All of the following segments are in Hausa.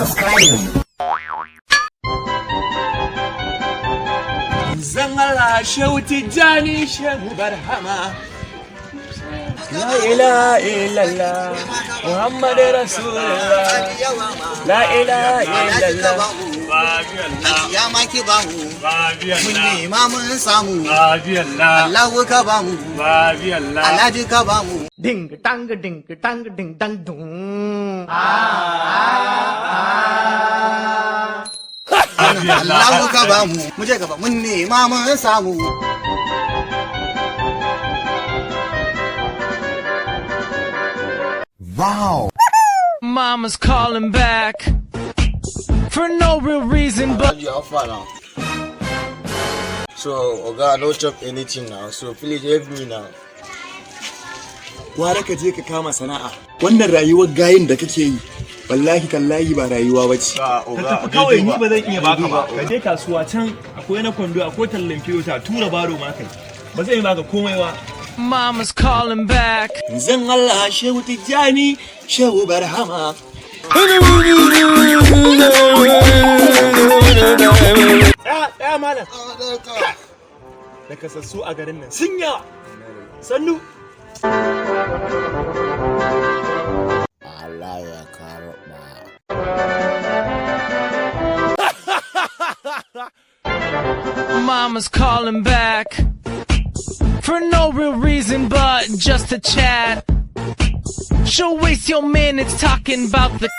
Subscribing. Zan Allah, Shehu Tijjani, Shehu Barhama. La ilaha illallah, Muhammad Rasulullah. La ilaha illallah. Ya maki ba mu, mun nema mun samu. Allahu ka ba mu, Alhaji ka ba mu. Ding dang ding dang ding dang dong. Allahu ka ba mu, mu je gaba, mun nema mun samu. Wow. Mama's calling back for no real reason but Alhaji, how far now? So, Oga, I no chop anything now. So, please help me now. Gwara ka je ka kama sana'a. Wannan rayuwar gayin da kake yi, wallahi tallahi ba rayuwa ba ce. Ka tafi kawai, ni ba zan iya baka ba. Ka je kasuwa can, akwai na kwando, akwai tallan fiyota, tura baro ma kai. Ba zan yi baka komai ba. Mama's calling back. Zan Allah, Shehu Tijjani, Shehu Barhama. Tsaya, tsaya malam. Da kasassu a garin nan sun yawa. Sannu. Allah ya karɓa. Mama's calling back for no real reason but just to chat. She'll waste your minutes talking about the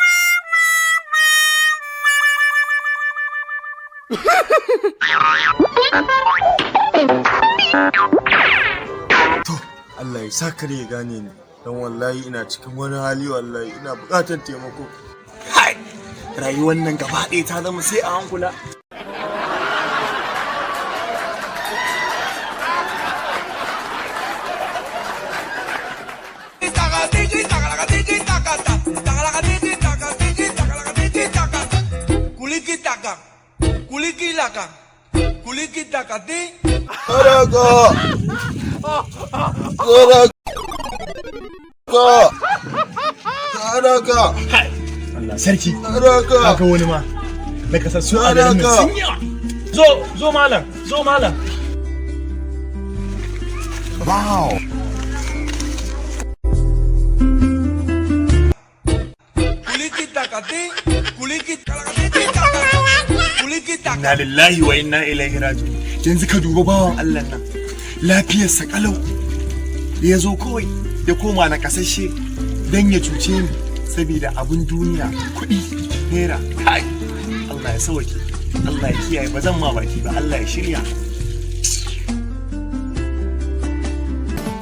Allah ya sa kare ya gane ni. Don wallahi ina cikin wani hali, wallahi ina buƙatar taimako. Hai! Rayuwar nan gaba ɗaya ta zama sai a hankula. Sadaka! Sadaka! Sadaka! Allah sarki. Sadaka! Kaga wani ma. Da kasassu a garin nan sun yawa. Zo, zo malam, zo malam. Wow. Inna lillahi wa inna ilaihi raji'un. Yanzu ka duba bawan Allah nan. Lafiyarsa kalau. Da ya zo kawai ya koma na kasashe dan ya cuce ni saboda abun duniya, kuɗi, naira. Kai! Allah ya sauke. Allah ya kiyaye, ba zan ma baki ba, Allah ya shirya.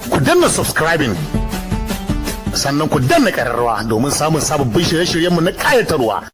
Ku danna subscribing, sannan ku danna ƙararrawa domin samun sababbin shirye-shiryenmu na ƙayatarwa.